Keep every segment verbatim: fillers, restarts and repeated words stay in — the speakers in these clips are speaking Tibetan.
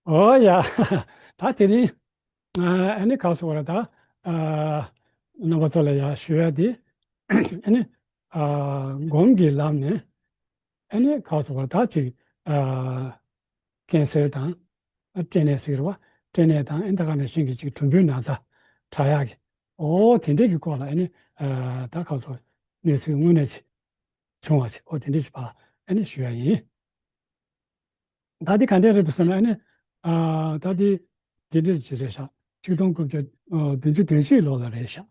ཨོ་ཡ། ད་དེ་རིང་ཨ་ཨ་ནི་ག་རེ་ཟེར་དགོས་རེད། ད་ཨ་རྣམ་པ་ཚོ་ལ་ཡ་ཞུ་ཡ་དེ། ཨ་ནི་ཨ་སྒོམ་གྱི་ལམ་ནས་ཨ་ནི་ག་རེ་ཟེར་དགོས་རེད། ད་ཅིག་ཨ་ཀན་སར་དང་། ཨ་སྐྲན་ནད་ཟེར་བ། སྐྲན་ནད་དང་ཨ་ནི་ད་ག་ནང་བཞིན་གྱི་ཅིག་གྲུམ་བུའི་ན་ཚ་དྲག་ཡག་གི། ཨོ་དེ་འདྲས་ཀྱི་སྐོར་ལ་ཨ་ནི་ཨ་ད་ག་རེ་ཟེར་དགོས་རེད། གནས་ཚུལ་དངོས་གནས་ཅིག་བྱུང་བ་ཅིག། ཨོ་དེ་འདྲས་ཅིག་ཕར་ཨ་ནི་ཞུ་ཡ་ཡིན། ད་འདི་ག་འདྲས་རེད་འདུག་ཟེར་ན། ཨ་ནི་ཨ་ད་འདི་འདི་འདྲས་ཅིག་རེད་ཤག། ཆིག་སྟོང་དགུ་བརྒྱ་ཨ་བདུན་ཅུ་དོན་གཅིག་ལོ་ལ་རེད་ཤག།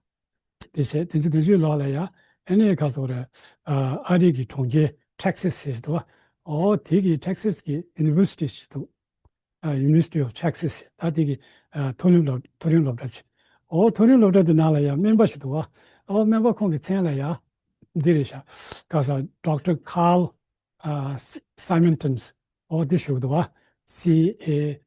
དེ་བྱས་བདུན་ཅུ་དོན་གཅིག་ལོ་ལ་ཡ་ཨ་ནི་ག་རེ་ཟེར་དགོས་རེད། ཨ་ཨ་རི་གི་གྲོང་ཁྱེར་ཊེག་སཱས་ཟེར་འདུག་པ། ཨོ་དེ་གི་ཊེག་སཱས་གི་ཡུ་ནི་ཝར་སི་ཊི་ཞིག་འདུག། ཨ་University of Texas། ད་དེ་གི་ཨ་མཐོ་རིམ་སློབ་མཐོ་རིམ་སློབ་གྲྭ་ཅིག། ཨོ་མཐོ་རིམ་སློབ་གྲྭ་དེ་ནང་ལ་ཡང་སྨན་པ་ཞིག་འདུག་པ། ཨོ་སྨན་པ་ཁོང་གི་མཚན་ལ་ཡ་འདི་རེད་ཤག། ག་རེ་ཟེར། Doctor Carl ཨ་སི་སི་མན་ཊོན། ཨོ་འདི་ཞུ་གི་འདུག་པ། C A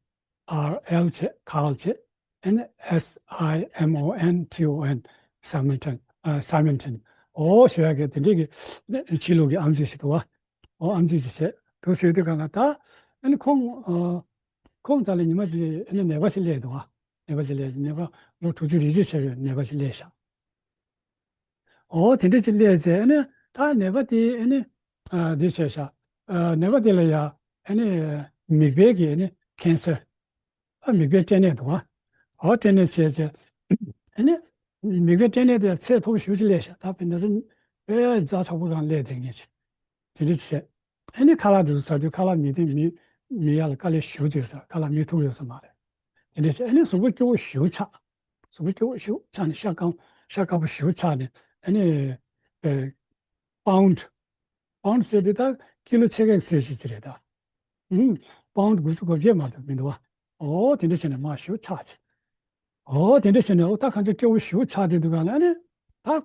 R L བྱས། Carl བྱས། ཨ་ནི་S I M O N T O N། སི་མན་ཊོན། ཨ་སི་མན་ཊོན། ཨོ་ཞུ་ཡག་གི་དེ་འདྲས་ཀྱི་ཕྱི་ལུགས་ཀྱི་ཨེམ་ཆི་ཞིག་འདུག་པ། ཨོ་ཨེམ་ཆི་ཞིག་བྱས་འདུག་ཟེར་དུས་གང་ལ་ད་ཨ་ནི་ཁོང་ཨ་ཁོང་རྩ་ལ་ཉི་མ་ཅིག་ཨ་ནི་ནད་པ་ཞིག་སླེབས་འདུག་པ། ནད་པ་ཞིག་སླེབས། ནད་པ་ལོ་དྲུག་ཅུ་རེ་གཅིག་བྱས་པའི་ནད་པ་ཞིག་སླེབས་ཤག། ཨོ་དེ་འདྲ་ཅིག་སླེབས་བྱས་ཨ་ནི་ད་ནད་པ་དེ་ཨ་ནི་ཨ་འདི་བྱས་ཤག། ཨ་ནད་པ་དེ་ལ་ཡ་ཨ་ནི་མིག་དཔེ་གི་ཨ་ནི་ཀན་སར། ཨ་མིག་དཔེ་སྐྲན་ནད་འདུག་པ། ཨོ་སྐྲན་ནད་བྱས་བྱས་ཨ་ནི་མིག་དཔེ་སྐྲན་ནད་དེ་ཚད་མཐོ་པོ་ཞེ་པོ་ཅིག་སླེབས་ཤག། ད་དཔེར་ན་ཚོ་དཔེ་ཛ་དྲག་པོ་གང་སླེབས་བསྡད་མཁན་ཅིག། དེ་འདྲ་ཅིག་བྱས། ཨ་ནི་ཁ་ལག་དེ་ཚོ་ཟ་དུས་ཁ་ལག་མིད་དུས་མིད་མིད་ཡག་ལ་དཀའ་ལས་ཞེ་པོ་ཅིག་ཡོད་ས། ཁ་ལག་མིད་ཐུབ་ཡོད་ས་མ་རེད། དེ་འདྲ་བྱས་ཨ་ནི་གཟུགས་པོ་སྐྱོ་པོ་ཞེ་པོ་ཆགས། གཟུགས་པོ་སྐྱོ་པོ་ཞེ་པོ་ཆགས་ནས་ཤ་སྐམ། ཤ་སྐམ་པོ་ཞེ་པོ་ཆགས་ནས་ཨ་ནི་ཨེ་པའུན་ཌི། པའུན་ཌི་ཟེར་དེ་ད་ཀི་ལོ་ཕྱེད་ཀའི་ཟེར་ཞིག་ཅིག་རེད་ད། ཨུམ། པའུན་ཌི་དགུ་བཅུ་གོ་བརྒྱད་མ་གཏོགས་མི་འདུག་པ། ཨོ་དེ་འདྲ་བྱས་ནས་མར་ཞེ་པོ་ཆགས་བྱས། ཨོ་དེ་འདྲ་བྱས་ནས་ཨོ་ད་གང་ཅི་སྐྱོ་པོ་ཞེ་པོ་ཆགས་བསྡད་འདུག་ག་ལ་ཨ་ནི། ད་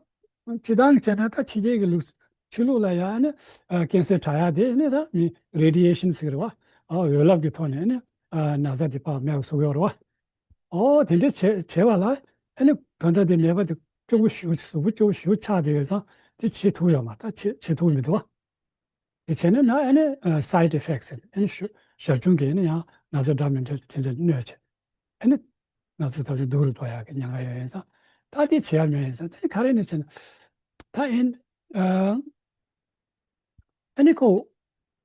སྤྱིར་བཏང་བྱས་ན་ད་ཕྱི་རྒྱལ་གྱི་ལུགས་ཕྱི་ལུགས་ལ་ཡ་ཨ་ནི་ཨ་ཀན་སར་དྲག་ཡག་དེ་ཨ་ནི་ད་མི་རེ་ཌི་ཡེ་ཤན་ཟེར་གི་རེད་པ། ཨ་འོད་རླབས་ཀྱི་ཐོག་ནས་ཨ་ནི་ཨ་ན་ཚ་དེ་ཕར་མེད་པ་བཟོ་གི་ཡོད་རེད་པ། ཨོ་དེ་འདྲ་བྱས་བྱས་པ་ལ་ཨ་ནི་གང་ལྟར་དེ་ནད་པ་དེ་སྐྱོ་པོ་ཞེ་པོ་གཟུགས་པོ་སྐྱོ་པོ་ཞེ་པོ་ཆགས་བསྡད་ཡོད་ཙང་དེ་བྱེད་ཐུབ་ཡོད་མ་རེད། ད་བྱེད་བྱེད་ཐུབ་མི་འདུག་པ། དེ་བྱས་ན་ན་ཨ་ནི་ཨ་སའིཌ་ཨི་ཕེག་ཊི་ཟེར་ཨ་ནི་ཞུ་ཞར་བྱུང་གི་ཨ་ནི་ཡང་ན་ཚ་འདྲ་མི་འདྲ་དེ་འདྲ་གནོད་བྱས། ཨ་ནི་ན་ཚ་ད་དུང་སྡུག་རུ་འགྲོ་ཡག་གི་ཉེན་ཁ་ཡོད་ཡིན་ཙང་། ད་དེ་བྱེད་ཡག་མེད་ཡིན་ཙང་ད་ནི་ག་རེ་ནས་བྱས་ན། ད་ཨིན་ཨ་ཨ་ནི་ཁོ་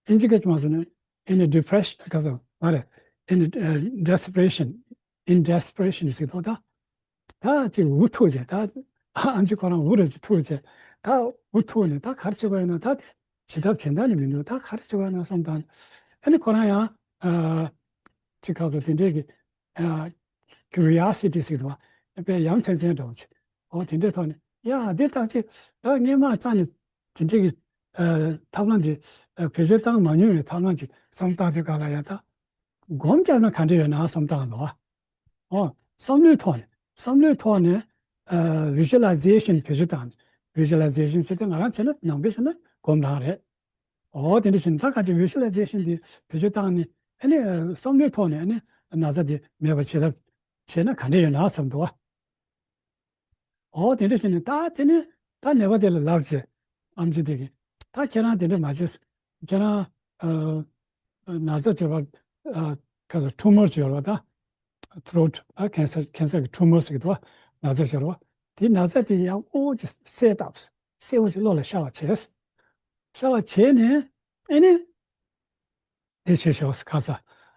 ཨིན་ཇི་སྐད་ཅིག་མ་སོང་ན་in a depression ག་ཚོད་མ་རེད། in a, uh, desperation, in desperation ཟེར་དོ། ད་ད་ཅིག་འུ་ཐུག་བྱས། ད་ཨ་ཨམ་ཆི་ཁོ་རང་འུ་རེ་ཅིག་ཐུག་བྱས། ད་འུ་ཐུག་ནས་ད་ག་རེ་བྱེད་པ་ཡིན་ན། ད་དེ་བྱེད་ཐབས་གཞན་དག་ནི་མི་འདུག། ད་ག་རེ་བྱེད་པ་ཡིན་ན་བསམ་བཏང་། ཨ་ནི་ཁོ་རང་ཡང་ཨ་ཅིག་ག་ཚོད་དེ་འདྲས་ཀྱི་ཨ་ཁྱུ་རི་ཡོ་སི་ཊི་ཟེར་དོ། དཔེ་ཡ་མཚན་ཅན་འདྲ་བོ་ཅིག། ཨོ་དེ་འདྲའི་ཐོག་ནས་ཡ་འདི་ཐག་ཆོད། ད་སྔས་མ་རྩ་ནས་དེ་འདྲའི་གི་ཨ་ཐབས་ལམ་འདི་ཨ་བེད་སྤྱོད་བཏང་མ་མྱོང་བའི་ཐབས་ལམ་ཅིག་བསམ་བཏང་དུས་ག་ལ་ཡ་ད་སྒོམ་བརྒྱབ་ན་ག་འདྲ་ཡོད་ན་བསམ་བཏང་འདུག་པ། ཨོ་བསམ་བློའི་ཐོག་ནས་བསམ་བློའི་ཐོག་ནས་ཨ་ཝི་ཞུ་ལའི་ཛེ་ཤན་བེད་སྤྱོད་བཏང་། ཝི་ཞུ་ལའི་ཛེ་ཤན་ཟེར་དུས་ང་རང་བྱས་ན་ནང་པའི་བྱས་ན་སྒོམ་རང་རེད། ཨོ་དེ་འདྲ་བྱས་ན་ད་ག་ཅིག་ཝི་ཞུ་ལའི་ཛེ་ཤན་འདི་བེད་སྤྱོད་བཏང་ནས་ཨ་ནི་ཨ་བསམ་བློའི་ཐོག་ནས་ཨ་ནི་ན་ཚ་འདི་མེད་པ་བྱེད་ཐབས་བྱས་ན་ག་འདྲ་ཡོད་ན་བསམ་འདུག་པ། ཨོ་དེ་འདྲ་བྱས་ནས་ད་དེ་ནས་ད་ནད་པ་དེ་ལ་ལབ་བྱས། ཨམ་ཆི་དེ་གིས་ད་ཁྱེད་རང་དེ་འདྲ་མ་བྱེད། ཁྱེད་རང་ཨ་ཨ་ན་ཚ་ཅིག་ཡོད་པ། ཨ་ག་ཚོད་ཊུ་མར་ཅིག་ཡོད་པ། ད་ཐྲོཊ་ཨ་ཁེན་སར་ཁེན་སར་གྱི་ཊུ་མར་ཟེར་གྱི་འདུག་པ། ན་ཚ་ཅིག་ཡོད་པ། དེ་ན་ཚ་དེ་ཡང་ཨོ་ཅིག་གསལ་བཏབ། གསལ་པོ་ཅིག་བློ་ལ་ཤར་བ་བྱས། ཤར་བ་བྱས་ནས་ཨ་ནི། དེ་བྱས་ཤོག་ཟེར། ག་ས་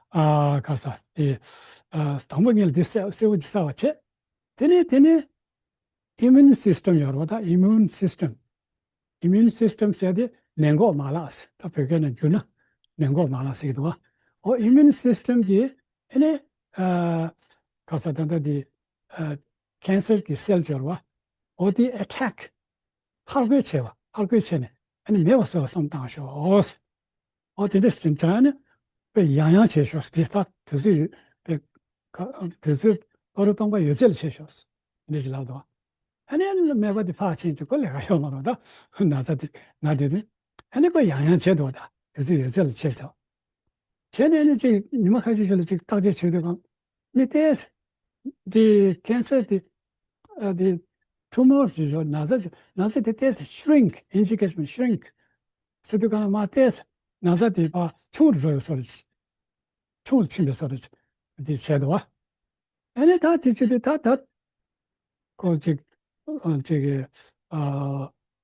ཨ་ག་ས་དེ་ཨ་དང་པོ་ཉིད་ལ་དེ་གསལ་གསལ་པོ་ཅིག་གསལ་བ་བྱས། དེ་ནས་དེ་ནས་ཨི་མུན་སིས་ཊམ་ཡོད་རེད་པ། ད་ཨི་མུན་སིས་ཊམ། ཨི་མུན་སིས་ཊམ་ཟེར་དེ་ནད་འགོག་མ་ལག་ཟེར། ད་བོད་སྐད་ནང་བསྒྱུར་ན་ནད་འགོག་མ་ལག་ཟེར་གྱི་འདུག་པ། ཨོ་ཨི་མུན་སིས་ཊམ་གྱིས་ཨ་ནི་ཨ་ག་ས་ད་ལྟ་དེ་ཨ་ཁེན་སར་གྱི་སེལ་ཡོད་རེད་པ། ཨོ་དེ་ཨེ་ཊེག་ཧར་རྒོལ་བྱས་པ། ཧར་རྒོལ་བྱས་ནས་ཨ་ནི་མེད་པ་བཟོ་བ་བསམ་བཏང་ཤོག། ཨོ་དེ་འདྲ་ཟིན་ཙང་ནི་དཔེ་ཡང་ཡང་བྱས་ཤོག། དེ་ལྟར་དུས་ཚོད་ཡོད་པའི་ག་དུས་ཚོད་ཕ་རོལ་སྟོང་པ་ཡོད་ཚད་ལ་བྱས་ཤོག། དེ་འདྲ་ཞིག་ལབ་འདུག། ཨ་ནི་མེད་པ་དེ་ཕར་ཕྱིན་ཅིག་ཁོ་ལས་ཀ་ཡོད་མ་རེད། ད་ན་ཚ་དེ་ན་དེ་དེ་ཨ་ནི་ཁོ་ཡང་ཡང་བྱས་འདུག། ད་དུས་ཚོད་ཡོད་ཚད་ལ་བྱས་འདུག། བྱས་ནས་ཨ་ནི་ཅིག་ཉི་མ་ཁ་ཤས་ཤིག་ལ་ཅིག་བརྟག་དཔྱད་བྱེད་དུས་གང་། མི་དེས་དེ་ཁེན་སར་དེ་ཨ་དེ་ཊུ་མར་ཟེར་ཞོག། ན་ཚ་ཅིག་ན་ཚ་དེ་དེས་ཤྲིང་ཀི། ཨིན་ཇི་སྐད་ཤྲིང་ཀི་ཟེར་དུས་གང་ལ་མ་དེས་ ན་ཚ་དེ་ཕར་ཆུང་རུ་འགྲོ་ཡོད་བཟོ་འདྲ་ཅིག་ཆུང་རུ་ཕྱིན་པའི་བཟོ་འདྲ་ཅིག་དེ་བྱས་འདུག་བ། ཨ་ནི་ད་དེ་བྱེད་དུས་ད་ད་ཁོ་ཅིག་ཨ་ཅིག་གི་ཨ་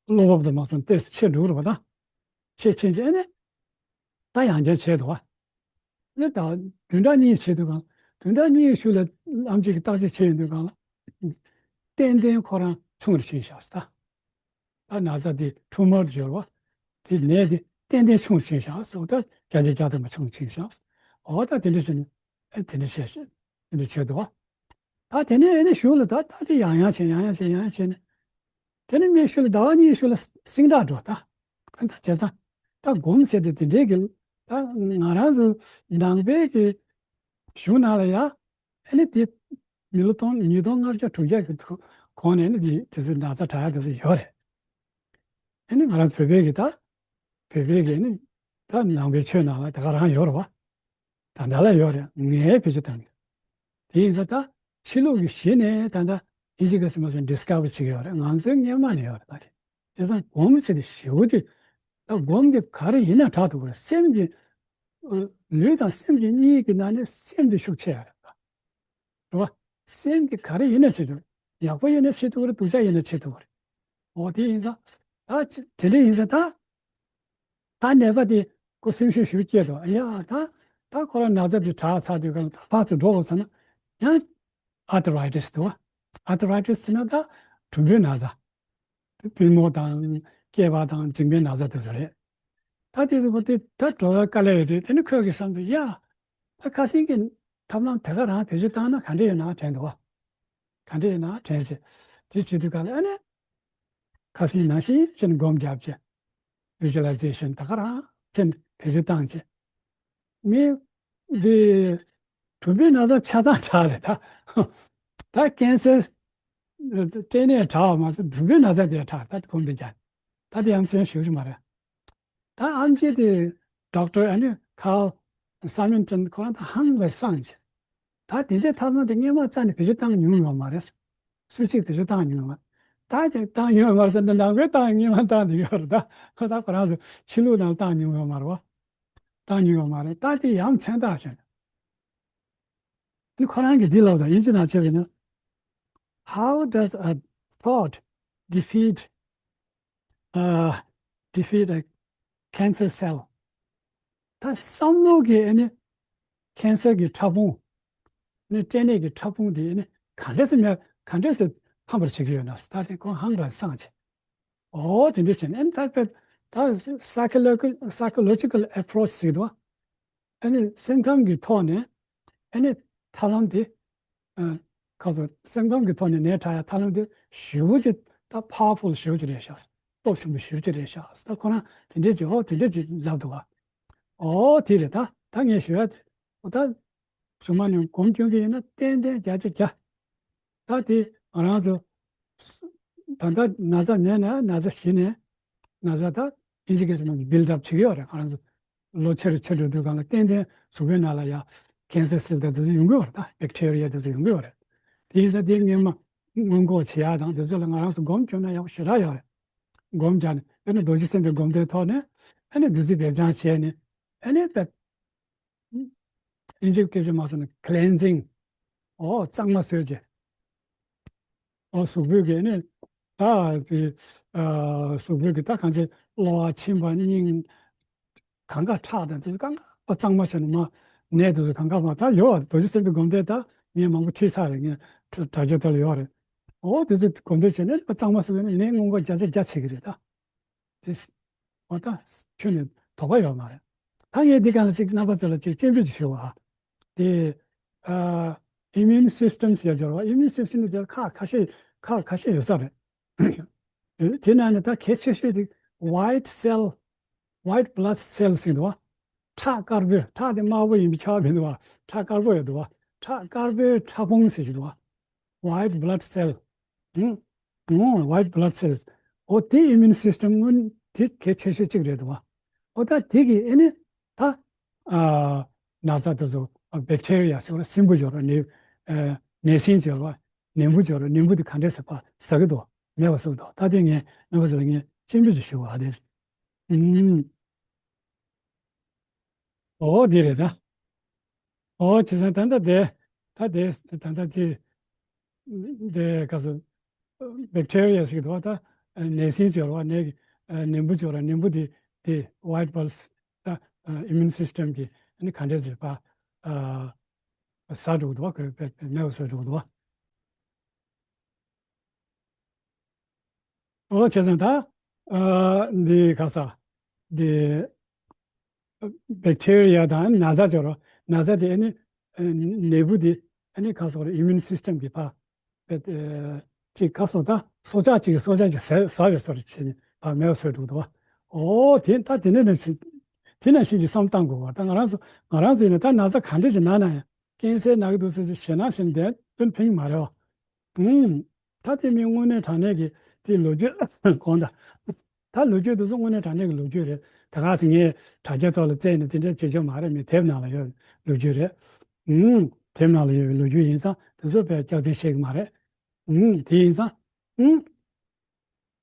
བློ་སྤོབས་དང་མ་སོང་ཏོག་ཙམ་ཆེ་འགྲོ་རུ་བ་དང་། ཆེ་ཕྱིན་ཅིག་ཨ་ནི་ད་ཡང་བསྐྱར་བྱས་འདུག་བ། ཨ་ནི་ད་བདུན་ཕྲག་གཉིས་བྱེད་དུས་གང་བདུན་ཕྲག་གཉིས་ཤུལ་ལ་ཨེམ་ཆི་གིས་བརྟག་དཔྱད་བྱས་ཡོང་དུས་གང་ལ་ཏན་ཏན་ཁོ་རང་ཆུང་རུ་ཕྱིན་བཞག་ཟེར་ད། ད་ན་ཚ་དེ་ཊུ་མར་སྦྱོར་བ་དེ་ནད་དེ་ཏན་ཏན་ཆུང་ཕྱིན་ཤག་ཟེར་བ། ད་བརྒྱ་ཆ་བརྒྱ་ཐམ་པ་ཆུང་ཕྱིན་ཤག་འོ་ད་དེ་འདྲ་བྱས་ནས་ཨེ་དེ་འདྲ་བྱས་ཤག་དེ་འདྲ་བྱས་འདུག་བ། ད་དེ་ནས་ཨེ་ནས་གཞུག་ལ་ད་ད་དེ་ཡང་ཡང་བྱས་ཡང་ཡང་བྱས་ཡང་ཡང་བྱས་ནས། དེ་ནས་ངས་ཤུལ་ལ་ཟླ་བ་གཉིས་ཤུལ་ལ་སིང་དྲག་འགྲོ་ད། ད་བྱས་ཙང་ད་སྒོམ་ཟེར་དེ་དེ་འདྲའི་གི་ད་ང་རང་ཚོ་ནང་པའི་གི་གཞུང་ནང་ལ་ཡ། ཨ་ནི་དེ་མི་ལོ་སྟོང་ཉིས་སྟོང་ལྔ་བརྒྱ་དྲུག་བརྒྱ་གི་གོང་ནས་ནི་དེ་དེ་ཚོའི་ན་ཚ་དྲག་ཡ་དེ་ཚོ་ཡོད་རེད། ཨ་ནི་ང་རང་བོད་པའི་གི་ད་བོད་པའི་གི་ནི་ད་ནང་པའི་ཆོས་ནང་ལ་ད་ག་རང་ཡོད་རེད་བ། ད་ད་ལ་ཡོད་རེད། ངས་བེད་སྤྱོད་བཏང་གི། དེ་ཡིན་ཙང་ད་ཕྱི་ལོགས་ཀྱི་གཞི་ནས་ད་ད་ཨིན་ཇི་སྐད་ཟེར་མ་ཟེར་ཌི་སི་ཁ་བར་བྱེད་ཀྱི་ཡོད་རེད། ང་ཚོའི་སྔོན་མ་ནས་ཡོད་རེད་ད་རེད། དེ་ཙང་སྒོམ་ཟེར་དེ་ཞེ་པོ་ཅིག་ད་སྒོམ་གྱི་ག་རེ་ཡིན་ན་དྲག་ཐུབ་ཀྱི་རེད། སེམས་ཀྱི་ལུས་དང་སེམས་ཀྱི་གཉིས་ཀྱི་ནང་ནས་སེམས་དེ་ཤུགས་ཆེ་ཡ་རེད། རེད་བ། སེམས་ཀྱི་ག་རེ་ཡིན་ན་བྱེད་ཐུབ། ཡག་པོ་ཡིན་ན་བྱེད་ཐུབ་རེད། སྡུག་ཅག་ཡིན་ན་བྱེད་ཐུབ་རེད། འོ་དེ་ཡིན་ཙང་ད་དེ་འདྲ་ཡིན་ཙང་ད་ད་ནད་པ་དེ་ཁོ་སེམས་ཤུགས་ཞུ་སྐྱེས་དོ། ཡ་ད་ད་ཁོ་རང་ན་ཚ་དེ་དྲག་ཚར་དུས་གང་ད་ཕར་ཚུར་འགྲོ་དགོས་ཟེར་ན་ཡང་ཨར་ཐི་རའི་ཊི་སི་འདུག་བ། ཨར་ཐི་རའི་ཊི་སི་ཟེར་ན་ད་གྲུམ་བུའི་ན་ཚ། པུས་མོ་དང་སྐེད་པ་དང་མཇིང་པའི་ན་ཚ་དེ་ཚོ་རེད། ད་དེ་ཚོ་དེ་ད་འགྲོ་བའི་དཀའ་ལས་རེད། དེ་ནི་ཁོས་ཀྱི་བསམ་དུ་ཡ། ད་ཁ་སང་གི་ཐབས་ལམ་དེ་ག་རང་བེད་སྤྱོད་བཏང་ན་ག་འདྲ་ཡོད་ན་དྲན་འདུག་བ། ག་འདྲ་ཡོད་ན་དྲན་བྱས། དེ་བྱེད་དུས་ག་ལ་ཨ་ནི་ཁ་སང་ནང་བཞིན་བྱས་ནས་སྒོམ་རྒྱབ་བྱས། ཝི་ཇུ་ལའི་ཛེ་ཤན་ད་ག་རང་བྱས་ནས་བེད་སྤྱོད་བཏང་བྱས། མི་འདི་གྲུམ་བུའི་ན་ཚ་ཆ་ཚང་དྲག་རེད་ད། ད་ཀན་སར་སྐྲན་ནད་དྲག་པ་མ་ཟད་གྲུམ་བུའི་ན་ཚ་དེ་དྲག་ད་སྒོམ་དེ་རྒྱབ། ད་དེ་ཡང་ཚན་ཞུ་གི་མ་རེད། ད་ཨེམ་ཆི་དེ་ཌོག་ཊར་ཨ་ནི་ཁཱརལ་སཱ་མིན་ཊོན་ཁོ་རང་ད་ཧང་བའི་སངས་ཆེ། ད་དེ་འདྲའི་ཐབས་ལམ་དེ་སྔོན་མ་རྩ་ནས་བེད་སྤྱོད་བཏང་མྱོང་ཡོད་མ་རེད། སུ་གཅིག་བེད་སྤྱོད་བཏང་མྱོང་ཡོད་མ་རེད། ད་དེ་བཏང་མྱོང་ཡོད་མ་རེད་ཟེར་ན་ནང་པའི་བཏང་སྔོན་མ་བཏང་བསྡད་ཡོད་རེད་ད། ཁོ་ད་ཁོ་རང་ཚོ་ཕྱི་ལུགས་ནང་བཏང་མྱོང་ཡོད་མ་རེད་བ། བཏང་མྱོང་ཡོད་མ་རེད། ད་དེ་ཡང་མཚན་རྟགས་བྱས་ནས། ཁོ་རང་གིས་འདི་ལབ་དང་ཨིན་ཇི་ནང་བྱས་པས་ན། How does a thought defeat, uh, defeat a cancer cell? ད་བསམ་བློ་གིས་ཨ་ནི་ཀན་སར་གྱི་ཕྲ་ཕུང་། ཨ་ནི་སྐྲན་ནད་ཀྱི་ཕྲ་ཕུང་དེ་ཨ་ནི་ག་འདྲས་སེ་མེད་ག་འདྲས་སེ་ཕམ་པར་བྱེད་ཀྱི་ཡོད་ན། ད་དེ་ཁོ་ཧང་སངས་བྱས། འོ་དེ་འདྲས་བྱས་ནས་ཨ་ནི་ད་དཔེ་ད་psychological psychological approach ཟེར་གྱི་འདུག་ཨ་ནི་སེམས་ཁམས་ཀྱི་ཐོག་ནས་ཨ་ནི་ཐབས་ལམ་དེ། ཨ། ཁ་སང་སེམས་ཁམས་ཀྱི་ཐོག་ནས་ནད་དྲག་ཡ་ཐབས་ལམ་དེ་ཞེ་པོ་ཅིག་ད་powerful ཞེ་པོ་ཅིག་རེད་ཤག་སྟོབས་ཆེན་པོ་ཞེ་པོ་ཅིག་རེད་ཤག་ད་ཁོ་རང་དེ་འདྲས་ཅིག་འོ་དེ་འདྲས་ཅིག་ལབ་འདུག་བ། འོ་དེ་རེད་ད། ད་ངས་ཞུ་ཡ་དེ་འོ་ད་གཞུག་མ་ནས་སྒོམ་སྐྱོན་གྱི་ཡིན་ན་ཏན་ཏན་བརྒྱ་ཆ་བརྒྱ། ད་དེ་ང་རང་ཚོ་ད་ལྟ་ན་ཚ་མེད་ན་ན་ཚ་ཞི་ནས་ན་ཚ་ད་ཨིན་ཇི་སྐད་ཟེར་ན་build up བྱེད་ཀྱི་ཡོད་རེད། ང་རང་ཚོ་ལོ་ཆེ་རུ་ཆེ་འགྲོ་དུས་གང་ལ་ཏན་ཏན་གཟུགས་པོའི་ནང་ལ་ཡ་cancer cell དང་དེ་ཚོ་ཡོང་གི་ཡོད་རེད། ད་bacteria དེ་ཚོ་ཡོང་གི་ཡོད་རེད། དེ་ཡིན་ཙང་དེ་སྔོན་མ་སྔོན་འགོག་བྱེད་ཡ་དང་དེ་ཚོ་ལ་ང་རང་ཚོ་སྒོམ་སྐྱོན་ན་ཡག་པོ་ཞེ་དྲག་ཡོད་རེད། སྒོམ་རྒྱག་ནས་དཔེར་ན་རྡོ་རྗེ་སེམས་དཔའི་སྒོམ་བཟླས་ཐོག་ནས་ཨ་ནི་བདུད་རྩི་སྦས་སྦྱང་བྱས་ནས་ཨ་ནི་དཔེ་ཨིན་ཇིའི་སྐད་ཆ་མ་སོང་ན་cleansing། ཨོ་གཙང་མ་བཟོས་བྱས། ཨོ་གཟུགས་པོའི་གི་ནི་ད་དེ་ཨ་གཟུགས་པོའི་གི་ད་གང་ཅི་གློ་བ་མཆིན་པ་སྙིང་གང་ག་ཁྲག་དང་དེ་ཚོ་གང་ག་གཙང་མ་བྱས་ནས་མ་ནད་དེ་ཚོ་གང་ག་མ་ད་ཡོད་རྡོ་རྗེ་སེམས་དཔའི་སྒོམ་བཟླས་ད་ངས་མང་པོ་ཁྲིད་ཚར་རེད། ངས་དྲ་རྒྱ་དེ་ལ་ཡོད་རེད། ཨོ་དེ་ཚོ་སྒོམ་བཟླས་བྱས་ནས་གཙང་མ་བཟོས་ནས་ནད་སྔོན་འགོག་བརྒྱ་ཆ་བརྒྱ་བྱེད་ཀྱི་རེད་ད། དེ་འོ་ད་ཁྱོན་ནས་དོགས་པ་ཡོད་མ་རེད། ད་ངས་འདི་ག་ལ་ཅིག་རྣམ་པ་ཚོ་ལ་ཅིག་སྤྱན་འབུལ་ཅིག་ཞུ་བ། དེ་ཨ་immune system ཟེར་སྦྱོར་བ་immune system ནི་དེར་ཁག་ཁ་ཤས་ཁག་ཁ་ཤས་ཡོད་ས་རེད། དེ་ནང་ནས་ད་གལ་ཆེ་ཤོས་དེ་white cell, white blood cell ཟེར་འདུག་བ། ཁྲག་དཀར་པོའི་ཁྲག་དེ་དམར་པོ་ཡིན་པའི་ཁྱབ་མི་འདུག་བ། ཁྲག་དཀར་པོ་ཡོད་འདུག་བ། ཁྲག་དཀར་པོའི་ཕྲ་ཕུང་ཟེར་གྱི་འདུག་བ། White blood cell. ཨང་། ཨང་། White blood cells. འོ་དེ་immune system སྔོན་དེ་གལ་ཆེ་ཤོས་གཅིག་རེད་འདུག་བ། འོ་ད་དེ་གི་ཨེ་ནི་ད་ཨ་ན་ཚ་དེ་ཚོ་bacteria ཟེར་བ་སྲིན་འབུ་སྦྱོར་བ་ནད་ཨ་ནད་སྲིན་སྦྱོར་བ་ནད་འབུ་སྦྱོར་བ་ནད་འབུ་དེ་ག་འདྲས་ཟེར་བ་ཟ་གི་འདུག་མེད་པ་བཟོ་གི་འདུག་ད་དེ་ངས་རྣམ་པ་ཚོ་ལ་ངས་སྤྱན་འབུལ་ཅིག་ཞུ་བ་དེ། ཨང་། ཨོ་དེ་རེད་ད། ཨོ་བྱས་ཙང་ད་ལྟ་དེ། ད་དེ་ད་ལྟ་ཅི། དེ་ག་ཚོད། བེག་ཊི་རི་ཡ་ཟེར་གི་འདུག་བ་ད། ནད་སྲིན་སྦྱོར་བ་ནད་ཀྱི། ནད་འབུ་སྦྱོར་བ་ནད་འབུ་དེ་དེ་ཝའིཊ་བྷལ་སི་ད། ཨིམ་མུན་སིས་ཊེམ་གི་ཨ་ནི་ག་འདྲས་ཟེར་བ། ཟ་འགྲོ་གི་འདུག་བ་ཁོས་པས་མེད་པ་བཟོས་འགྲོ་གི་འདུག་བ། ཨོ་བྱས་ཙང་ད། ཨ་འདི་ག་ས། འདི། བེག་ཊི་རི་ཡ་དང་ན་ཚ་སྦྱོར་བ། ན་ཚ་དེ་ཨ་ནི། ཨ་ནད་འབུ་དེ་ཨ་ནི་ག་སོགས་རེད་ཨིམ་མུན་སིས་ཊེམ་གི་ཕ། པས། ཨ་ཅིག་ག་སོགས་ད་སྲོག་ཆགས་ཅིག་གི་སྲོག་ཆགས་ཅིག་ཟ་ཟ་བའི་སོ་རེད་བྱས་ནས་ཕ་མེད་པ་བཟོས་འགྲོ་གི་འདུག་བ། ཨོ་དེ་ད་དེ་ནས་ནས་དེ་ནང་བཞིན་གྱི་བསམ་བཏང་དགོས་བ། ད་ང་རང་ཚོ་ང་རང་ཚོ་ཡིན་ན་ད་ན་ཚ་ག་འདྲ་ཞིག་ན་ན་ཡང་ཀན་སར་ན་གི་འདུག་ཟེར་ཞེད་སྣང་ཞིག་འདི་དོན་ཕན་གྱི་མ་རེད་བ། ཨུམ། ད་དེ་མིན་དངོས་གནས་དྲང་གནས་ཀྱི་དེ་ལོ་རྒྱུས་གོང་ད། ད་ལོ་རྒྱུས་དེ་ཚོ་དངོས་གནས་དྲང་གནས་ཀྱི་ལོ་རྒྱུས་རེད། ད་ག་ཟེ་ངས་དྲ་རྒྱ་ཐོག་ལ་བཙལ་ནས་དེ་འདྲ་བྱེད་ཆོག་མ་རེད། མི་དེབ་ནང་ལ་ཡོད་ལོ་རྒྱུས་རེད། ཨུམ། དེབ་ནང་ལ་ཡོད་པའི་ལོ་རྒྱུས་ཡིན་ཙང་དེ་ཚོ་དཔེ་སྐྱག་རྫུན་བཤད་ཀྱི་མ་རེད། ཨུམ། དེ་ཡིན་ཙང་། ཨུམ།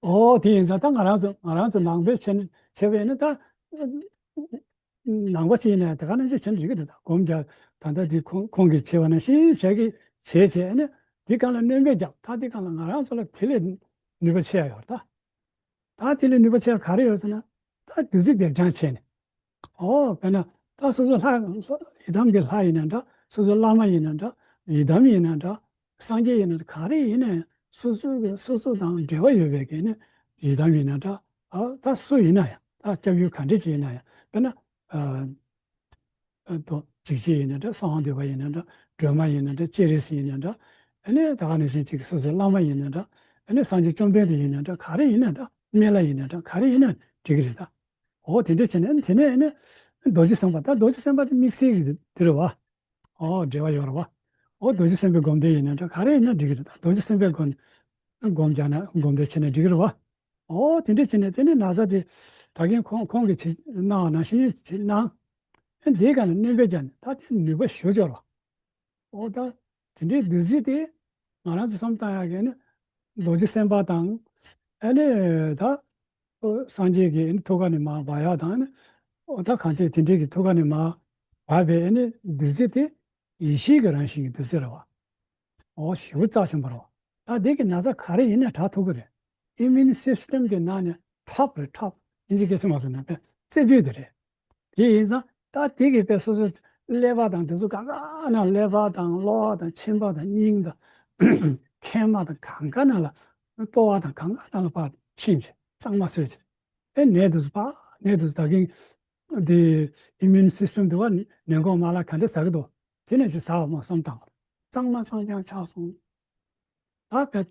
ཨོ་དེ་ཡིན་ཙང་ད་ང་རང་ཚོ་ང་རང་ཚོ་ནང་པའི་ཆེན་ཆེ་བས་ནི་ད། ནང་པ་ཞིག་ཡིན་ན་ད་ག་ནང་བཞིན་བྱས་ན་འགྲིག་གི་རེད། ད་སྒོམ་རྒྱག་ད་ལྟ་འདི་ཁོང་ཁོང་གིས་བྱས་པ་ནང་བཞིན་བྱས་ཀྱི་བྱས་བྱས་ནས་འདི་སྒང་ལ་སྣོན་པ་རྒྱག་ད་འདི་སྒང་ལ་ང་རང་ཚོ་ལ་དེ་ལས་ནུས་པ་ཆེ་ཡ་ཡོད་རེད་ད། ད་དེ་ལས་ནུས་པ་ཆེ་བ་ག་རེ་ཡོད་ཟེར་ན། ད་བདུད་རྩི་སྦས་སྦྱང་བྱས་ནས། ཨོ་དཔེར་ན་ད་སོ་སོ་ལྷ་ཡི་དམ་གྱི་ལྷ་ཡིན་ན་འདྲ། སོ་སོ་བླ་མ་ཡིན་ན་འདྲ། ཡི་དམ་ཡིན་ན་འདྲ། སངས་རྒྱས་ཡིན་ན་འདྲ། ག་རེ་ཡིན་ན་ཡང་སོ་སོ་གི་སོ་སོ་དང་འབྲེལ་བ་ཡོད་པའི་གི་ནི་ཡི་དམ་ཡིན་ན་འདྲ། ཨ་ད་སུ་ཡིན་ན་ཡང་ད་སྐྱབས་ཡུལ་ག་འདྲ་ཅིག་ཡིན་ན་ཡང་དཔེར་ན། ཨ། ཨ་དོ་འཇིགས་བྱེད་ཡིན་ན་འདྲ། གསང་བ་འདུས་པ་ཡིན་ན་འདྲ། སྒྲོལ་མ་ཡིན་ན་འདྲ། སྤྱན་རས་གཟིགས་ཡིན་ན་འདྲ། ཨ་ནི་ད་ག་ནང་བཞིན་ཅིག་སོ་སོའི་བླ་མ་ཡིན་ན་འདྲ། ཨ་ནི་སངས་རྒྱས་བཅོམ་ལྡན་འདས་ཡིན་ན་འདྲ། ག་རེ་ཡིན་ན་འདྲ། སྨན་བླ་ཡིན་ན་འདྲ། ག་རེ་ཡིན་ན་འགྲིག་གི་རེད་ད། འོ་དེ་འདྲ་བྱས་ནས་དེ་ནས་ཨ་ནི་རྡོ་རྗེ་སེམས་དཔའ་ད་རྡོ་རྗེ་སེམས་དཔའ་དེ་དམིགས་བསལ་གྱི་དེ་རེད་བ། འོ་འབྲེལ་བ་ཡོད་རེད་བ། འོ་རྡོ་རྗེ་སེམས་དཔའི་སྒོམ་བཟླས་ཡིན་ན་འདྲ། ག་རེ་ཡིན་ན་འགྲིག་གི་རེད་ད། རྡོ་རྗེ་སེམས་དཔའི་སྒོམ་སྒོམ་རྒྱག་ན་སྒོམ་བཟླས་བྱས་ན་འགྲིག་གི་རེད་བ། འོ་དེ་འདྲ་བྱས་ནས་དེ་ནས་ན་ཚ་དེ་ད་གིན་ཁོང་ཁོང་གིས་བྱེད་གནང་བ་ནང་བཞིན་བྱེད་གནང་། ཨ་འདིའི་སྒང་ལ་སྣོན་པ་བརྒྱབ་ནས་ད་དེ་ནུས་པ་ཞེ་པོ་ཅིག་ཡོད་རེད་བ། འོ་ད་དེ་འདྲའི་བདུད་རྩི་དེ་ང་རང་ཚོ་བསམ་བཏང་ཡག་གི་ནི་རྡོ་རྗེ་སེམས་དཔའ་དང་། ཨ་ནི་ད་སངས་རྒྱས་ཀྱི་ཐུགས་ཀ་ནས་མར་འབབ་ཡག་དང་ནི། འོ་ད་གང་བྱས་དེ་འདྲའི་གི་ཐུགས་ཀ་ནས་མར་འབབ་པའི་ཨ་ནི་བདུད་རྩི་དེ་ཡེ་ཤེས་ཀྱི་རང་བཞིན་གྱི་བདུད་རྩི་རེད་བ། འོ་ཞེ་པོ་རྩ་ཆེན་པོ་རེད་བ། ད་དེ་གི་ན་ཚ་ག་རེ་ཡིན་ན་དྲག་ཐུབ་ཀྱི་རེད། ཨི་མུན་སིས་ཊེམ་གྱི་ནང་ནས་ཊོབ་རེད། ཊོབ། ཨིན་ཇི་སྐད་ཚིག་མ་སོང་ན་པས་རྩེ་ཕུད་དེ་རེད། དེ་ཡིན་ཙང་ད་དེ་གི་དཔེ་སོ་སོའི་ཀླད་པ་དང་དེ་ཚོ་གང་ག་ན་ཀླད་པ་དང་གློ་བ་དང་མཆིན་པ་དང་སྙིང་དང་མཁལ་མ་དང་གང་ག་ན་ལ་ལྟོ་བ་དང་གང་ག་ན་ལ་ཕར་ཕྱིན་བྱས་གཙང་མ་བཟོས་བྱས། ཨེ་ནད་དེ་ཚོ་ཕར་ནད་དེ་ཚོ་ད་གིན་དེ་ཨི་མུན་སིས་ཊེམ་དེ་བ་ནད་འགོག་མ་ལག་ག་འདྲ་ཟ་གི་འདུག་དེ་ནས་ཅིག་ཟ་བ་མ་བསམ་བཏང་བ། གཙང་མ་གཙང་རྐྱང་ཆགས་སོང་། ད་བས།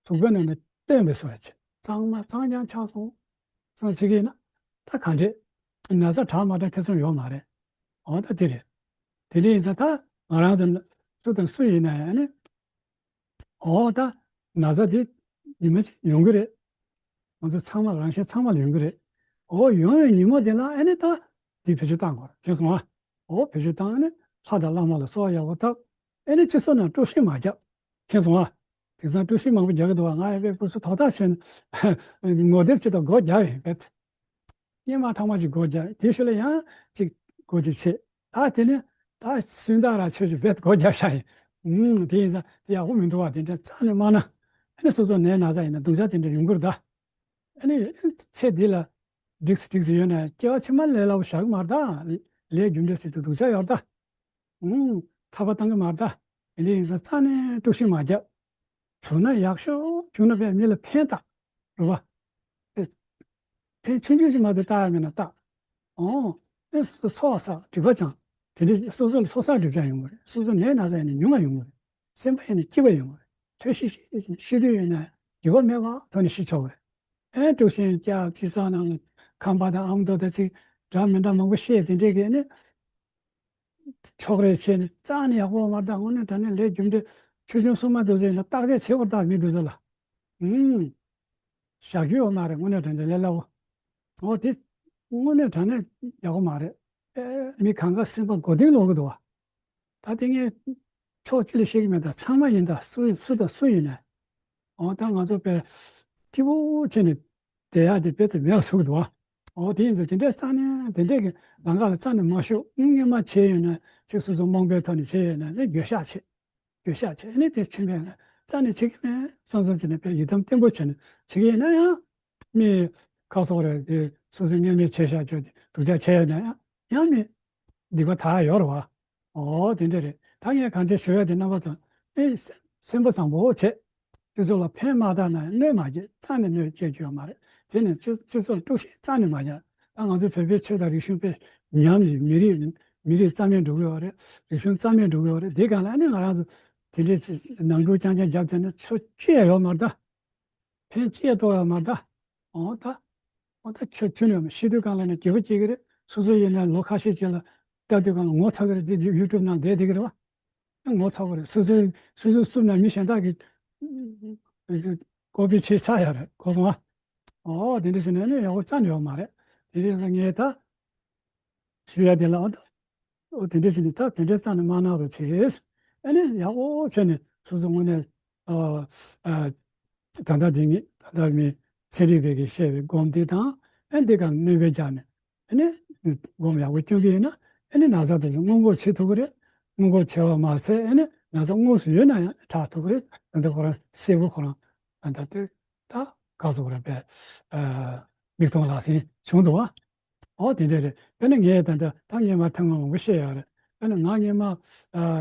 གཟུགས་པོའི་ནང་ནས་བཏོན་པའི་བཟོ་འདྲ་བྱས། གཙང་མ་གཙང་རྐྱང་ཆགས་སོང་། སོང་བྱེད་ཀྱི་ཡིན་ན། ད་ག་འདྲས། ན་ཚ་དྲག་མ་དྲག་ཐེ་ཚོམ་ཡོད་མ་རེད། འོ་ད་དེ་རེད། དེ་འདྲ་ཡིན་ཙང་ད་ང་རང་ཚོ་སུ་དང་སུ་ཡིན་ན་ཡང་ནི། འོ་ད་ན་ཚ་དེ་ཉི་མ་ཞིག་ཡོང་གི་རེད། ང་ཚོ་ཚང་མ་རང་བཞིན་ཚང་མ་ལ་ཡོང་གི་རེད། འོ་ཡོང་བའི་ཉིན་མོ་དེ་ལ་ཨ་ནི་ད་དེ་བེད་སྤྱོད་བཏང་དགོས་རེད། མཁྱེན་སོང་ཨ། འོ་བེད་སྤྱོད་བཏང་ཨ་ནི་ལྷ་དང་བླ་མ་ལ་གསོལ་བ་ཡག་པོ་བཏབ། ཨེ་ནི་སྤྱི་ཚོགས་ནང་དཀྲུག་ཤིང་མ་རྒྱབ། མཁྱེན་སོང་ཨ། དེང་སང་དཀྲུག་ཤིང་མང་པོ་རྒྱག་གི་འདུག་བ། ང་ཡང་དཔེ་སྐུ་གཟུགས་དོག་ཐག་ཆོད་ནས་ངོ་དེབ་ཅིག་དང་སྒོ་རྒྱག་ཡིན་པས། སྙན་མ་ཐང་མ་ཅིག་སྒོ་རྒྱག་དེའི་ཤུལ་ལ་ཡང་ཅིག་སྒོ་ཅིག་ཕྱེ། ད་དེ་ནི་ད་སུན་དག་ར་ཆོད་ཅིག་རྦད་སྒོ་རྒྱག་བཞག་ཡིན། ཨུམ། དེ་ཡིན་ཙང་དེ་ཡག་པོ་མི་འདུག་བ། དེ་འདྲ་རྩ་ནས་སྨྲ་ན། ཨ་ནི་སོ་སོ་ནད་ན་ཚ་ཡིན་ན་སྡུག་ཅག་དེ་འདྲ་ཡོང་གི་རེད་ད། ཨ་ནི་ཚེ་འདི་ལ་འགྲིགས་སུ་འགྲིགས་སུ་ཡོད་ན་སྐྱེ་བ་ཕྱི་མ་ལས་སླ་པོ་བཞག་གི་མ་རེད་ད། ལས་རྒྱུ་འབྲས་ཟེར་དུས་སྡུག་ཅག་ཡོད་རེད་ད། ཨུམ། ཐར་པ་བཏང་གི་མ་རེད་ད། དེ་འདྲ་ཡིན་ཙང་རྩ་ནས་དཀྲུག་ཤིང་མ་རྒྱབ། བྱུང་ན་ཡག་ཤོས་བྱུང་ན་དཔེ་མི་ལ་ཕན་ཐག་རེད་བ། ཕན་ཆུང་ཆུང་ཞིག་མ་གཏོགས་བཏགས་ཡག་མེད་ན་བཏགས། ཨོ། ཨེ་སོ་སོ་ཚོགས་བསགས་སྒྲིབ་པ་སྦྱང་། དེ་འདྲ་སོ་སོ་ལ་ཚོགས་བསགས་སྒྲིབ་སྦྱང་ཡོང་གི་རེད། སོ་སོ་ནད་ན་ཚ་ཡིན་ན་ཉུང་བ་ཡོང་གི་རེད། སེམས་པ་ཡིན་ན་སྐྱིད་པ་ཡོང་གི་རེད། ཐོས་ཤེས་ཤེས་ཤེས་དུས་ཡིན་ན་འགྱུར་བ་མེད་པ་ཐོག་ནས་ཤེས་ཆོག་གི་རེད། ཨེ་དཀྲུག་ཤིང་རྒྱབ་དཔྱིད་གསར་ནང་ཁམས་པ་དང་ཨ་མདོ་དང་ཅིག་འདྲ་མི་འདྲ་མང་པོ་བཤད་དེ་འདྲས་ཀྱི་ནི། ཕྱོགས་རེ་བྱས་ནས་རྩ་ནས་ཡག་པོ་མ་རེད། དངོས་གནས་དྲང་གནས་ལས་རྒྱུ་འབྲས་ཆུང་ཆུང་སོ་མ་འདུག་ཟེར་ན་བརྟག་དཔྱད་བྱེད་དགོས་རེད་ད་མི་འདུག་ཟེར་ལ། ཨུམ། བཞག་རྒྱུ་ཡོད་མ་རེད། དངོས་གནས་དྲང་གནས་ལས་སླ་པོ། འོ་དེ་དངོས་གནས་དྲང་གནས་ཡག་པོ་མ་རེད། ཨེ་མི་གང་ག་སེམས་པ་མགོ་རྟིང་སློག་གི་འདུག་བ། ད་དེ་ངས་ཕྱོགས་གཅིག་ལ་བཤད་ཀྱི་མེད། ད་ཚང་མ་ཡིན་ད་སུ་སུ་དང་སུ་ཡིན་ནའི། འོ་ད་ང་ཚོ་དཔེ་སྐྱིད་པོ་བྱས་ནས་བསྡད་ཡག་དེ་དཔེ་དེ་མེད་པ་བཟོ་གི་འདུག་བ། འོ་དེ་ཡིན་ཙང་དེ་འདྲའི་རྩ་ནས་དེ་འདྲའི་གི་ལམ་ཁ་ལ་རྩ་ནས་མ་ཞུགས། སྔོན་མ་བྱས་ཡོད་ན་ཅིག་སོ་སོ་རྨོངས་པའི་ཐོག་ནས་བྱས་ཡོད་ན་ནི་འགྱོད་བཤགས་བྱེད། འགྱོད་བཤགས་བྱེད། ཨ་ནི་དེ་ཆུན་པས་ན་རྩ་ནས་བྱེད་ཀྱི་མེད་བསམ་བསམ་བྱས་ནས་དཔེ་ཡི་དམ་བརྟན་པོ་བྱས་ནས་བྱེད་ཀྱི་ཡིན་ན་ཡང་། མི་ཁ་སོགས་རེད་དེ་སོ་སོའི་སྔོན་མའི་བྱས་བཞག་ཆོག་དེ་སྡུག་ཅག་བྱས་ཡོད་ན་ཡང་ཡང་མི་སྡིག་པ་དག་ཡོད་རེད་བ། འོ་དེ་འདྲ་རེད། ད་ངས་གང་བྱས་ཞུ་ཡ་དེ་རྣམ་པ་ཚོ་ཨེ་སེམས་པ་བཟང་པོ་བྱེད། སྤྱི་ཚོགས་ལ་ཕན་མ་བཏགས་ན་གནོད་མ་བྱེད། རྩ་ནས་གནོད་སྐྱེལ་རྒྱུ་ཡོད་མ་རེད། དེ་ནས་སྤྱི་སྤྱི་ཚོགས་ལ་དཀྲུག་ཤིང་རྩ་ནས་མ་རྒྱག་ད་ང་ཚོ་བོད་པའི་ཆོས་དང་རིག་གཞུང་དཔེ་ཉམས་ཡིན། མི་རིགས་མི་རིགས་རྩ་མེད་འགྲོ་གི་ཡོད་རེད། རིག་གཞུང་རྩ་མེད་འགྲོ་གི་ཡོད་རེད། དེ་གང་ལ་ཨ་ནི་ང་རང་ཚོ་དེ་འདྲའི་ནང་འཁྲུག་རྐྱང་རྐྱང་བརྒྱབ་བསྡད་ན་ཆོ་ཅི་ཡང་ཡོད་མ་རེད་ད། ཕན་ཅི་ཡང་ཐོགས་ཡོད་མ་རེད་ད། འོ་ད། འོ་ད་ཆོས་ཐུན་རེ་ཤི་དུས་གང་ལ་ནས་འགྱོད་པ་སྐྱེ་གི་རེད། སོ་སོ་ཡིན་ན་ལོ་ཁ་ཤས་ཅིག་ལ་ལྟ་དུས་གང་ལ་ངོ་ཚ་གི་རེད། དེ་ཡུ་ཊུབ་ནང་བསྡད་བསྡད་གི་རེད་བ། ངོ་ཚ་གི་རེད། སོ་སོའི་སོ་སོའི་བསུབ་ན་མི་གཞན་དག་གིས་ཀོ་པི་བྱས་ཆགས་ཡ་རེད། གོ་སོང་ཨ། འོ་དེ་འདྲ་བྱས་ནས་ནི་ཡག་པོ་རྩ་ནས་ཡོད་མ་རེད། དེ་རིང་ལ་ངས་ད་ཞུ་ཡ་དེ་ལ་འོ་ད་འོ་དེ་འདྲ་བྱས་ནས་ད་དེ་འདྲའི་རྩ་ནས་མ་གནང་རོགས་བྱེད། ཨ་ནི་ཡག་པོ་བྱས་ནས་སོ་སོ་དངོས་གནས་ཨ་ཨ་ད་ལྟ་དེ་ངས་ད་ལྟ་མི་ཚན་རིག་པས་ཀྱིས་བཤད་པའི་སྒོམ་དེ་དང་ཨ་འདི་ག་སྣོན་པ་རྒྱག་ནས་ཨ་ནི་སྒོམ་ཡག་པོ་སྐྱོན་གྱི་ཡིན་ན་ཨ་ནི་ན་ཚ་དེ་ཚོ་སྔོན་འགོག་བྱེད་ཐུབ་ཀྱི་རེད། སྔོན་འགོག་བྱས་པ་མ་ཟད་ཨ་ནི་ན་ཚ་དངོས་སུ་ཡོད་ན་ཡང་དྲག་ཐུབ་ཀྱི་རེད། ད་ལྟ་ཁོ་རང་སེར་པོ་ཁོ་རང་ད་ལྟ་དེ་ད་ག་ཟེར་དགོས་རེད་པས། ཨ་མིག་མཐོང་ལག་ཟིན་བྱུང་འདུག་བ། འོ་དེ་འདྲ་རེད། དཔེར་ན་ངས་ད་ལྟ་ད་སྔོན་མ་ཐེངས་མང་པོ་བཤད་ཡོད་རེད། དཔེར་ན་ང་སྔོན་མ་ཨ་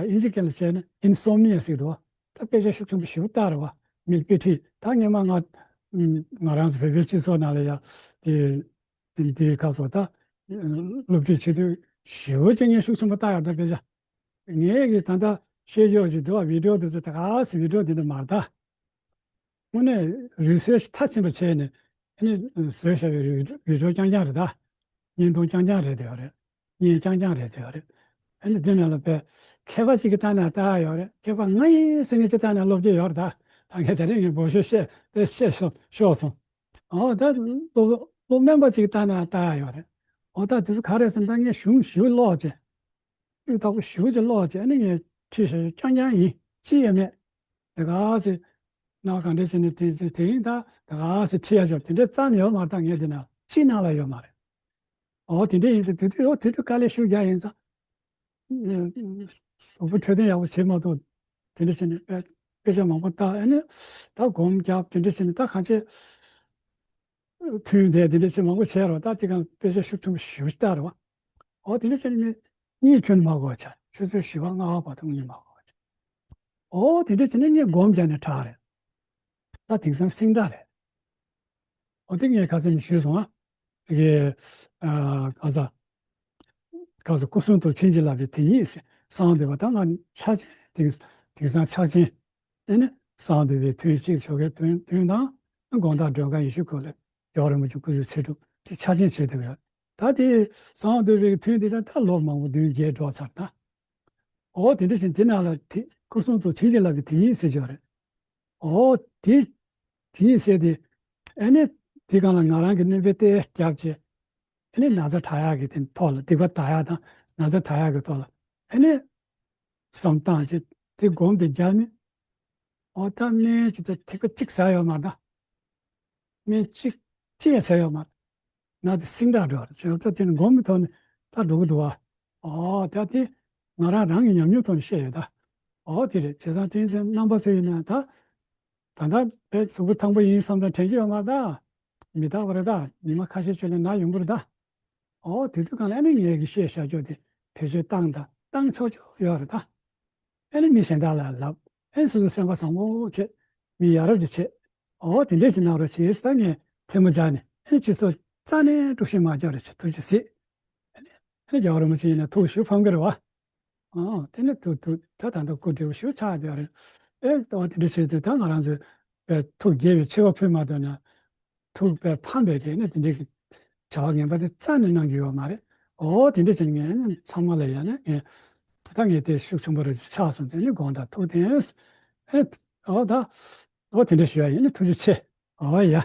ཨིན་ཇི་སྐད་ལ་བྱས་ན་ཨིན་སོམ་ནི་ཡ་ཟེར་འདུག་བ། ད་དཔེ་ཆ་ཤུགས་ཆེན་པོ་ཞེ་པོ་ལྟ་རེད་བ། མིལ་པི་ཊི། ད་སྔོན་མ་ང་ང་རང་ཚོ་བོད་པའི་སྤྱི་ཚོགས་ནང་ལ་ཡ་དེ་དེ་དེ་ག་ཟེར་ད་སློབ་ཁྲིད་བྱེད་དུས་ཞེ་པོ་ཅིག་ངས་ཤུགས་ཆེན་པོ་ལྟ་ཡོད་ད་དཔེ་ཆ། ངས་ཀྱི་ད་ལྟ་བཤད་ཕྱོགས་ཅིག་འདུག་བ། བི་ཌི་ཡོ་དེ་ཚོ་ད་ག་སེ་བི་ཌི་ཡོ་དེ་འདྲ་མ་རེད་ད། དངོས་གནས་རི་སེར་ཆི་མཐའ་ཕྱིན་པ་བྱས་ནས་ཨ་ནི་བཟོས་བཞག་པའི་རི་རི་བྲོ་རྐྱང་རྐྱང་རེད་ད། བརྙན་ཐུང་རྐྱང་རྐྱང་རེད་དེ་ཡོད་རེད། བརྙན་རྐྱང་རྐྱང་རེད་དེ་ཡོད་རེད། ཨ་ནི་འདི་ནང་ལ་དཔེ་མཁས་པ་ཅིག་གི་ལྟ་ནས་ལྟ་ཡ་ཡོད་རེད། མཁས་པ་ང་ཡིན་ཟེར་མཁན་ཅིག་ལྟ་ནས་ཀློག་རྒྱུ་ཡོད་རེད་ད། ད་ངས་དེ་རིང་ངས་འབོད་ཤོག་བཤད་དེ་བཤད་ཤོག་ཤོག་སོང་། འོ་ད་སློབ་སློབ་དཔོན་པ་ཅིག་གི་ལྟ་ནས་ལྟ་ཡ་ཡོད་རེད། འོ་ད་དེ་ཚོ་ག་རེ་ཟེར་ན་ད་ངས་གཞུང་ཞུ་ཀློག་བྱས། སྤུས་དག་པོ་ཞེ་པོ་ཅིག་ཀློག་བྱས་ཨ་ནི་ངས་ཁྲིད་བཞག་རྐྱང་རྐྱང་ཡིན། ཅི་ཡང་མེད། དེ་ག་ཟེ། ན་གང་འདྲ་བྱས་ནས་དེ་དེ་དེ་རིང་ད་དེ་ག་ཟེ་ཁྲིད་ཡ་ཞབས་དེ་འདྲའི་རྩ་ནས་ཡོད་མ་རེད། ད་ངས་དེ་ན་ཅི་ནང་ལ་ཡོད་མ་རེད། འོ་དེ་འདྲ་ཡིན་ཟེ་དེ་དུས་འོ་དེ་དུས་དཀའ་ལས་ཤུགས་རྒྱག་ཡིན་ཙང་། གཟུགས་པོ་འཕྲོད་བསྟེན་ཡག་པོ་བྱེད་མ་ཐུབ། དེ་འདྲ་བྱས་ནས་དཔེ་དཔེ་ཆ་མང་པོ་ལྟ་ཨ་ནི་ད་སྒོམ་རྒྱབ་དེ་འདྲ་བྱས་ནས་ད་གང་བྱེད། ཐུན་དེ་དེ་འདྲ་ཅིག་མང་པོ་བྱས་རོགས། ད་དེ་གང་དཔེ་ཆ་ཤུགས་ཆེན་པོ་ཞེ་པོ་ཅིག་ལྟ་རོགས། འོ་དེ་འདྲ་བྱས་ནས་མི་གཉིད་ཁྱོན་མ་གོ་བ་ཆགས། ཆུ་ཚོད་བཞི་པ་ལྔ་པ་བར་དུ་གཉིད་མ་གོ་བ་ཆགས། འོ་དེ་འདྲ་བྱས་ནས་ངས་སྒོམ་རྒྱག་ནས་དྲག་རེད། ད་དེང་སང་སིང་དྲག་རེད། འོ་དེ་ངས་ཁ་སང་ནས་ཞུས་སོང་ཨ། དེ་གའི་ཨ་ག་ས་ག་ས་སྐུ་གསུང་ཐུགས་བྱིན་གྱིས་བརླབས་པའི་དེ་ཉིད་ཟེར། གསང་སྔགས་འདུས་པ་ད་ང་ཕྱག་ཆེན་དེང་དེང་སང་ཕྱག་ཆེན། ཨེ་ནི་གསང་སྔགས་འདུས་པའི་ཐུན་གཅིག་ཆོ་གའི་ཐུན་ཐུན་དང་། དགོང་དག་མགྲོན་ཁང་ཡེ་ཤེས་སྐོར་ལ་རྒྱལ་བ་རིན་པོ་ཆེ་སྐུ་ཚེ་ཚེ་སྒྲུབ་དེ་ཕྱག་ཆེན་བྱེད་ཐུབ་ཡོད། ད་དེ་གསང་སྔགས་འདུས་པའི་ཐུན་དེ་ད་ད་ལོ་མང་པོ་བདུན་བརྒྱད་འགྲོ་ཚར་ད། འོ་དེ་འདྲ་བཞིན་དེ་ནང་ལ་དེ་སྐུ་གསུང་ཐུགས་བྱིན་གྱིས་བརླབས་པའི་དེ་ཉིད་ཟེར་གྱི་ཡོད་རེད། འོ་དེ་དེ་ཉིད་ཟེར་དེ་ཨེ་ནི་དེ་སྒང་ལ་ང་རང་གི་སྣོན་པའི་ལྟས་རྒྱབ་བྱས། ཨ་ནི་ན་ཚ་དྲག་ཡག་གི་དེ་ཐོག་ལ་སྡིག་པ་དག་ཡག་དང་ན་ཚ་དྲག་ཡག་གི་ཐོག་ལ་ཨ་ནི་བསམ་བཏང་བྱས་དེ་སྒོམ་དེ་རྒྱག་ནས། འོ་ད་སྨན་ཅིག་ད་ཐིགས་པ་གཅིག་ཟ་ཡོད་མ་རེད་ད། སྨན་གཅིག་ཅི་ཡང་ཟ་ཡོད་མ་རེད། ན་ཚ་སིང་དྲག་འགྲོ་རེད་བྱས་ད་དེ་ནི་སྒོམ་གྱི་ཐོག་ནས་ད་འགྲོ་གི་འདུག་བ། འོ་ད་དེ་ང་རང་རང་གི་ཉམས་མྱོང་ཐོག་ནས་བཤད་ཡོད་ད། འོ་དེ་རེད། བྱས་ཙང་དེ་ཚོ་རྣམ་པ་ཚོ་ཡིན་ན་ད། ད་ལྟ་བས་གཟུགས་པོ་ཐང་པོ་ཡིན་བསམ་ཙང་དྲན་གྱི་ཡོད་མ་རེད་ད། མི་རྟག་པ་རེད་ད། ཉི་མ་ཁ་ཤས་ཅིག་ལ་ན་ཡོང་གི་རེད་ད། འོ་དེ་དུས་གང་ལ་ཨ་ནི་ངས་ཀྱི་བཤད་བཞག་ཆོག་དེ་བེད་སྤྱོད་བཏང་དང་བཏང་ཆོག་ཆོག་ཡོད་རེད་ད། ཨ་ནི་མི་གཞན་དག་ལ་ལབ། ཨ་ནི་སོ་སོ་སེམས་པ་བཟང་པོ་བྱེད། མི་ཡ་རབས་ཅིག་བྱེད། འོ་དེ་འདྲས་ཅིག་གནང་རོགས་བྱེད་ཟེར་ངས་ཐལ་མོ་སྦྱར་ནས་ཨ་ནི་སྤྱི་ཚོགས་རྩ་ནས་དཀྲུག་ཤིང་མ་རྒྱག་རོགས་བྱེད། ཐུགས་རྗེ་གཟིགས། ཨ་ནི་ཨ་ནི་རྒྱལ་བ་རིན་པོ་ཆེ་ཡིན་ན་ཐུགས་ཞུ་ཕམ་གི་རེད་བ། ཨོ་དེ་ནི་ཐུགས་ཐུགས་ད་ད་ལྟ་སྐུ་བགྲེས་པོ་ཞིག་ཆགས་བསྡད་རེད། ཨེ་ད་དེ་འདྲ་བྱེད་དུས་ད་ང་རང་ཚོས་པའི་ཐུགས་དགྱེས་པའི་མཆོད་པ་ཕུལ་མ་ཐུབ་ན། ཐུགས་པའི་ཕམ་པའི་གི་ནི་དེ་འདྲའི་གི་བྱ་བ་ངན་པ་དེ་རྩ་ནས་གནང་རྒྱུ་ཡོད་མ་རེད། ཨོ་དེ་འདྲ་བྱས་ནས་ངས་ནི་ཚང་མ་ལ་ཡ་ནི་ངས་ད་ངས་དེ་ཤུགས་ཆེན་པོ་རེ་ཆགས་སོང་། དེ་ནི་དགོངས་དག་ཐུགས་བདེན། ཨེ་ཨོ་ད་ཨོ་དེ་འདྲ་ཞུ་ཡ་ཡིན་ནི་ཐུགས་རྗེ་ཆེ། ཨོ་ཡ།